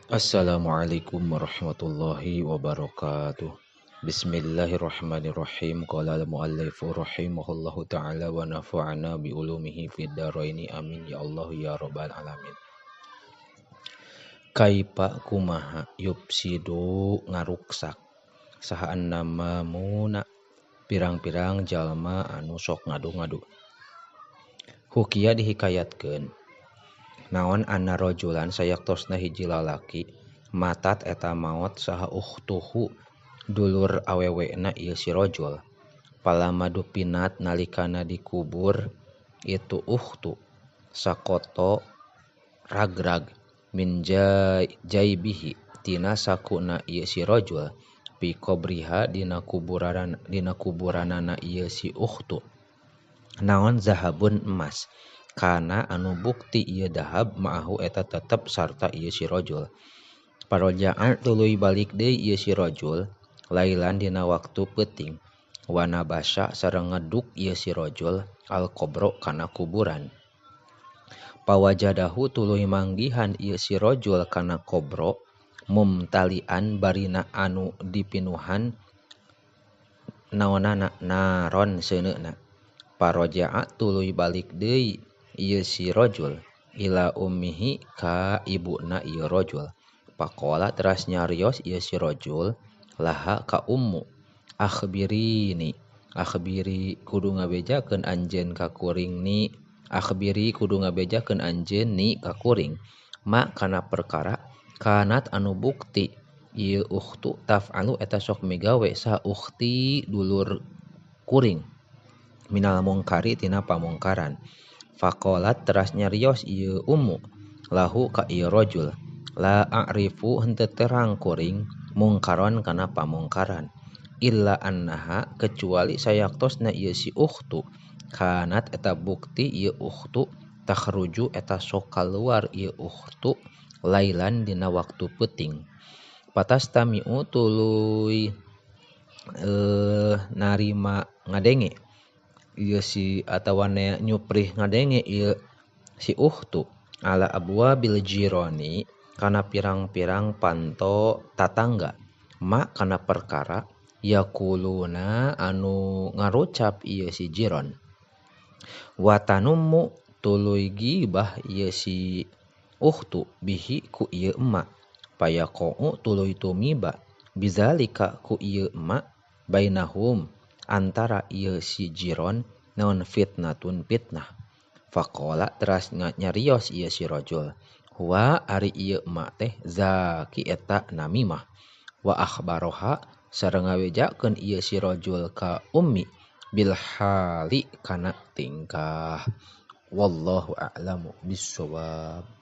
Assalamualaikum warahmatullahi wabarakatuh. Bismillahirrahmanirrahim. Qala al-muallifu rahimahullahu ta'ala wa nafa'ana bi ulumihi fid dharaini. Amin ya Allah ya rabbal alamin. Kaifa kumaha yufsidu ngaruksak saha annamamuna pirang-pirang jalma anu sok ngadu-ngadu. Hukia dihikayatkeun naon anna rajulan sayaktosna hiji lalaki matat eta maot saha ukhtuhu dulur awewena ieu si rajul. Palama dupinat nalikana dikubur itu ukhtu sakoto ragrag min jaibihi tina sakuna ieu si rajul pi qabriha dina kuburanana ieu si ukhtu naon zahabun emas kana anu bukti ieu dahab ma'ahu eta tetep sarta ieu si rajul. Parojaan tuluy balik deui ieu si rajul lailan dina waktu peuting wana basya sareng ngeduk ieu si rajul al qabro kana kuburan. Pawajadahu tuluy manggihan ieu si rajul kana qabro mumtalian barina anu dipinuhan naonana naron seuneuna. Paroja'a tuluy balik deui ieu si rajul ila ummihi ka ibuna ieu rajul. Pakola teras nyarios ieu si rajul laha ka ummu akhbirini akhbiri kudu ngabejakeun anjeun ka kuring ni akhbiri kudu ngabejakeun anjeun ni ka kuring ma kana perkara kanat anu bukti ieu ukhtu taf'alu eta sok migawe sa ukhti dulur kuring minal mungkari tina pamungkaran. Faqalat teras nyarios ieu ummu lahu ka ieu rajul la a'rifu henteu terang kuring mungkaron kana pamungkaran illa annaha kecuali sayaktosna ieu si ukhtu kanat eta bukti ieu ukhtu takhruju eta sok kaluar ieu ukhtu lailan dina waktu peuting. Patastami'u tuluy narima ngadenge ieu si atawa nyuprih ngadenge ieu si ukhtu ala abwabil jirani kana pirang-pirang panto tatangga ma kana perkara yakuluna anu ngarucap ieu si jiron. Watanummu tuluy gibah ieu si ukhtu bihi ku ieu emak payaqau tuluy tumiba bizalika ku ieu emak bainahum antara ieu si jiron naon fitnatun fitnah. Faqala teras nyarios ieu si rajul huwa ari ieu emak teh zaki eta namimah. Wa akhbaroha sareng ngabejakeun ieu si rajul ka ummi bil hali kana tingkah. Wallahu a'lamu bissawab.